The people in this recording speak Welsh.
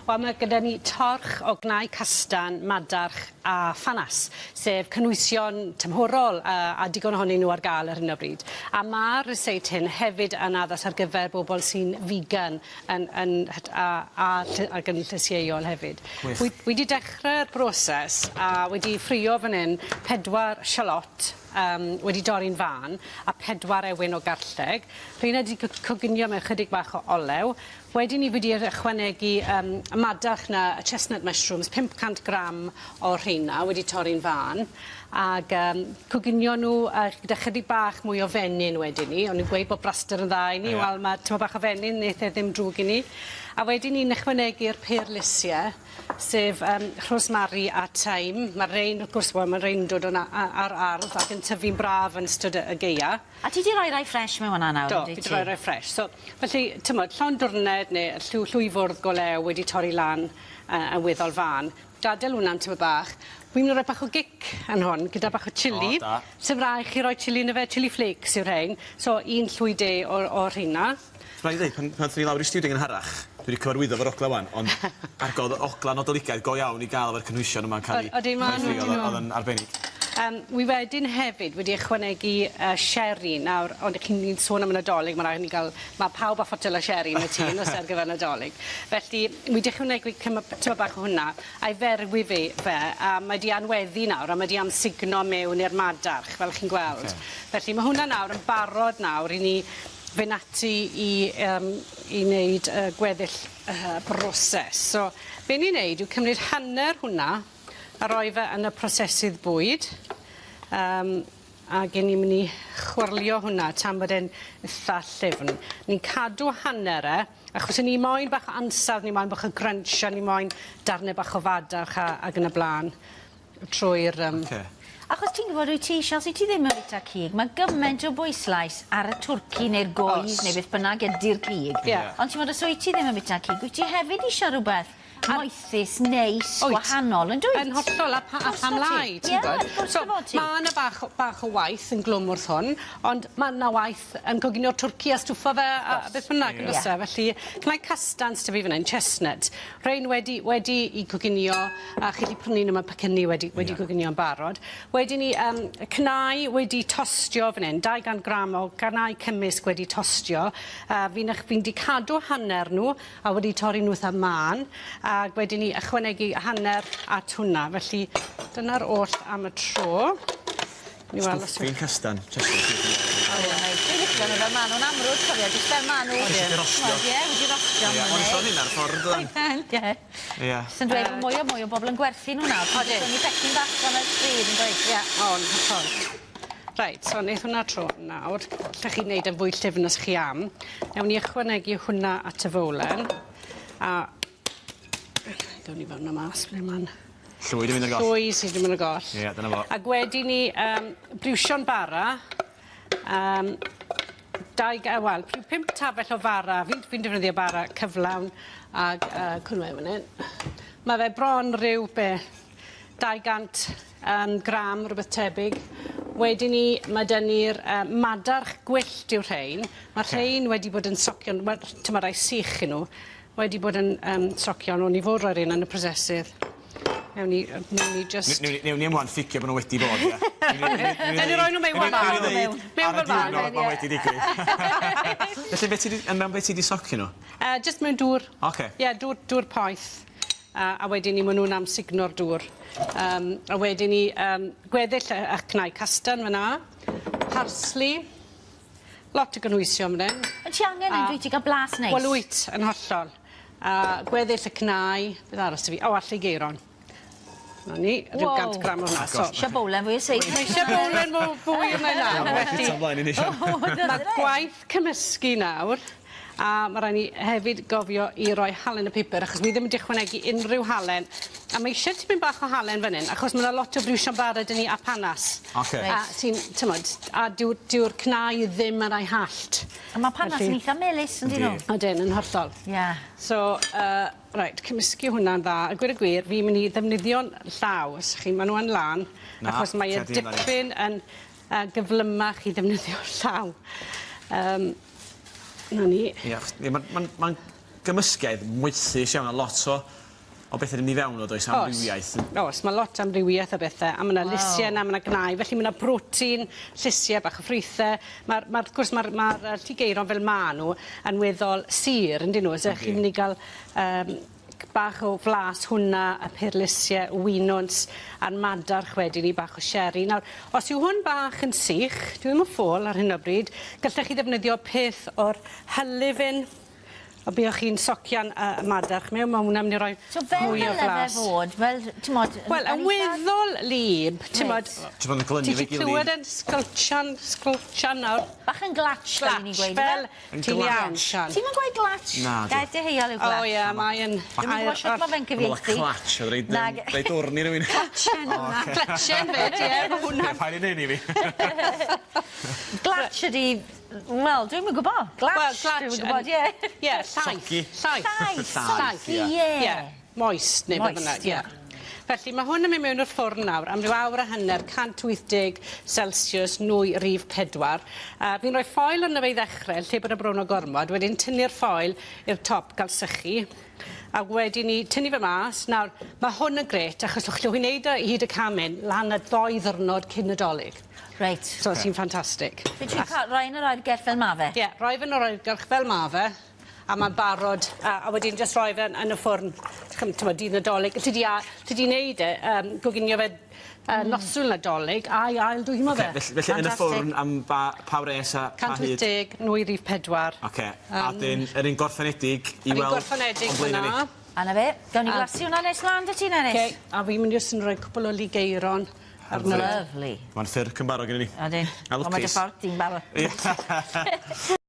Wel ma' gyda ni torch o gnau castan, madarch a ffanas, sef cynwysion tymhorol a digon ohonyn nhw ar ga'l ar hyn o bryd. A ma'r ryseit hyn hefyd yn addas ar gyfer bobl sy'n vegan yn yn hyt- a a ll- ag yn llysieuol hefyd. Gwych. Wi wi 'di dechre'r broses a wedi ffrio fan 'yn pedwar shalot yym wedi dorri'n fân a pedwar ewin o garlleg. Rheina 'di coginio mewn chydig bach o olew. Wedyn 'ny fi 'di ychwanegu yym y madarch 'na y chestnut mushrooms 500 gram o rheina wedi torri'n fân ag yym coginio nw yy gyda chydig bach mwy o fenyn wedyn 'ny o'n i'n gweud bod braster yn dda i ni wel ma' tymed bach o fenyn neith e ddim drwg i ni. A wedyn 'ny'n ychwanegu'r perlysie sef yym rhosmari a thyme. Ma' rein wrth gwrs wel ma' rein yn dod o'n a- a- ar ardd ac yn tyfu'n braf yn ystod y y Gaea. A ti 'di roi rai ffres mewn wnna nawr Do yndwyt fi ti? 'di roi rai ffres. So felly t'mod llond dwrned ne' llw llwy fwrdd go lew wedi torri lan yn weddol fân. Gadel wnna am tymed bach. Wi'n myn' i roi bach o gic yn hwn gyda bach o chilli. O da. Sim rai' chi roi chilli yno fe chilli flakes yw rhein. So un llwy de o o rheina. Rhaid ddeud pan pan athon ni lawr i'r stiwdio gynharach dwi 'di cyfarwyddo efo'r ogla 'wan ond argo'dd ogla Nadoligaidd go iawn i ga'l efo'r cynhwysion yma'n ca'l 'u... Odi ma' n'w ...o'dd o o'dd o'n arbennig. Yym wi wedyn hefyd wedi ychwanegu yy sherry nawr ond 'ych chi'n ni'n sôn am y Nadolig ma' rai' ni ga'l ma' pawb â photel o sherry yn y tŷ yn o's e ar gyfer Nadolig. Felly wi 'di ychwanegu cyma- tymed bach o hwnna a'i ferwi fi fe a mae 'di anweddu nawr a mae 'di amsugno mewn i'r madarch fel 'ych chi'n gweld. Oce. Felly ma' hwnna nawr yn barod nawr i ni fyn' ati i yym i neud y gweddill y broses. So be' ni'n neud yw cymryd hanner hwnna a roi fe yn y prosesydd bwyd yym ag 'yn ni myn' i chwyrlio hwnna tan bod e'n itha llyfn. Ni'n cadw hanner e achos 'yn ni moyn bach o ansawdd ni moyn bach o grunch a ni moyn darne bach o fadarch a ag yn y bla'n trwy'r yym... Oce. Achos ti'n gwbod wyt ti isio os wyt ti ddim yn bita cig ma' gyment o bwyslais ar y twrci neu'r gwydd neu beth bynnag ydi'r cig. Ie. Ond t'mod os wyt ti ddim yn bita cig wyt ti hefyd isio rwbeth moethus neis Wyt. gwahanol yndwyt? Yn hollol a pa- a pam lai ti'n gwbod? Ie wrth gwrs So dy fod ti. ma' 'na bach o bach o waith yn glwm wrth hwn ond ma' 'na waith yn coginio twrci a stwffo fe a beth bynnag on'd o's e? Felly cnau castans 'da fi fan 'yn chestnut. Rhein wedi wedi 'u coginio a chi 'llu prynu n'w mewn pecynnu wedi wedi coginio'n barod. Wedyn 'ny yym y cnau wedi tostio fan 'yn, 200 gram o gnau cymysg wedi tostio. A fi'n ych- fi'n 'di cadw hanner n'w a wedi torri n'w itha mân ag wedyn 'ny ychwanegu hanner at hwnna. Felly dyna'r oll am y tro. Ni weld os yw... Stwffin castan chestnut O ie neis. Dwi'n licio n'w fel ma' nw'n amrwd cofio jyst fel ma' n'w. Odyn. Wedi rostio. Ie wedi rostio Ie o'n i'n sôn hyn ar y ffordd do'n? Ie. Ie. Sy'n dweud bo' mwy a mwy o bobol yn gwerthu n'w nawr. Odyn. Prynu pecyn bach fan y stryd yndoes? Ie o'n hollol. Reit so neith hwnna tro nawr. Allech chi neud e'n fwy llyfn os chi am. Newn ni ychwanegu hwnna at y fowlen a gawn ni fewn a mas ble ma'n Llwy 'di mynd ar goll. Llwy sy 'di mynd ar goll. Ie dyna fo. Ag wedyn 'ny yym briwsion bara yym dau ga- wel rhyw pump tafell o fara fi'n fi'n defnyddio bara cyflawn ag yy cwnwe fan 'yn. Ma' fe bron ryw be' 200 yym gram rwbeth tebyg. Wedyn 'ny ma' 'dyn ni'r yy madarch gwyllt yw rhein. Ma' rhein wedi bod yn socian wel t'mod rai sych 'yn nw. Wedi bod yn yym socian o'n i fod roi rein yn y prosesydd. Newn ni yy newn ni jyst... Ne- newn ni newn ni am ŵan ffugio bo' nw wedi bod ia? Newn ni roi nw mewn fel 'a. Mewn Mewn fel 'a. Ar y diwrnod ma' wedi digwydd. Felly be' ti 'di yy mewn be' ti 'di socio nw? Yy jyst mewn dŵr. Oce. Ie dŵr dŵr poeth. A a wedyn 'ny ma' nw'n amsugno'r dŵr. Yym a wedyn 'ny yym gweddill y y cnau castan fyn 'na. Parsli. Lot o gynhwysion fan 'yn. Wyt ti angen e yndwyt i ga'l blas neis? Wel wyt yn hollol. A gweddill y cnau, beth arall sy 'dy fi? O a llugeron. 'Na ni, ryw gant gram o hwnna. So... Isio bowlen fwy o seis. Mae isie bowlen fw- fwy na 'na felly... mlaen i ni Sian. Ma' gwaith cymysgu nawr a ma' rai' ni hefyd gofio i roi halen a pupur achos wi ddim wedi ychwanegu unrhyw halen a ma' isie tipyn bach o halen fan 'yn achos ma' 'na lot o briwsion bara 'dyn ni a panas. Oce. Reit. A ti'n t'mod a dyw'r dyw'r cnau ddim yn rai hallt. A ma' panas yn itha melys on'd 'yn nw? Odyn yn hollol. Ie. So yy reit cymysgu hwnna'n dda a gweud y gwir fi myn' i ddefnyddio'n llaw os 'ych chi ma' nw yn lan achos mae e dipyn yn yy gyflymach i ddefnyddio'r llaw. Yym 'na ni. Ie achos ie ma'n ma'n ma'n gymysgedd moethus iawn a lot o o bethe 'di mynd i fewn o does amrywiaeth. O's. O's ma' lot amrywiaeth o bethe a ma' 'na lysie 'na ma' 'na gnau felly ma' 'na brotein llysie bach o ffrwythe ma'r ma' wrth gwrs ma'r ma'r yy lligeiron fel ma' n'w yn weddol sur yndyn n'w so chi'n myn' i ga'l yym bach o flas hwnna y perlysie winwns a'r madarch wedyn 'ny bach o sherry. Nawr os yw hwn bach yn sych dyw e ddim yn ffôl ar hyn o bryd gallech chi ddefnyddio peth o'r hylifyn a buoch chi'n socian y y madarch mewn ma' hwnna myn' i roi So fel mwy o dyle fe flas. fod fel t'mod yn Wel yn weddol wlyb t'mod. Reit. Ti bod yn glynu Ti efo'i 'llu gilydd. clywed e'n sgwltsian sgwltsian nawr. Bach yn glatsh fel 'yn ni'n gweud Fel Yn ti'n iawn glatsh. Sian. Ti'm yn gweud glatsh? Na dwi. Gair deheuol yw glatsh. O ie mae yn Dwi'm yn gwbo shwt ma' fe'n Dwi'n me'wl y cyfieithu. clatsh o'dd reid yym Nag- reid dwrn i rywun. Clatschen yw wnna. Cletchen 'fyd ie ma' hwnna'n Ie paid â neud 'ny i fi. Glatsh ydi wel dwi'm yn gwbo. Glatsh. Wel glatsh Dwi'm yn gwbod ie. Ie llaeth. Soci. Llaeth. Llaeth. Llaeth, Soci ie. Ie. Moist neu beth Moist, bynnag ie. ie. Felly ma' hwn yn myn' mewn i'r ffwrn nawr am ryw awr a hanner 180 celsius nwy rif pedwar. Fi'n rhoi ffoil arno fe i ddechre lle bod y bron o gormod wedyn tynnu'r ffoil i'r top ga'l sychu a wedyn 'ny tynnu fe mas. Nawr ma' hwn yn grêt achos allwch chi neud o hyd y camen lan at ddoi ddiwrnod cyn Nadolig. Reit. So sy'n ffantastig. Be' ti'n ca- roi yn yr oergell fel ma' fe? Ie roi fe yn yr oergylch fel ma' fe a ma'n barod a a wedyn jyst roi fe yn yn y ffwrn ch'm t'mod dydd Nadolig. Elli di a- 'lli di neud e yym goginio fe noswyl Nadolig a'i ail dwymo fe. Oce felly felly yn y ffwrn am ba pa wres a pa hyd? 180 nwy rif pedwar. Oce a 'dyn yr un gorffenedig i Yr un weld gorffenedig o'n blaena' ni. fyn 'na. A 'na fe. Gawn ni A- flasu wnna nes mlan 'dy ti Nerys? Oce a fi'n mynd i jyst yn roi cwpwl o ligeiron arno fe. Lyfli. Ma'n ffyrc yn barod gynnon ni. Odyn. A O ma' dy lwcus. ffordd di'n barod. Ie.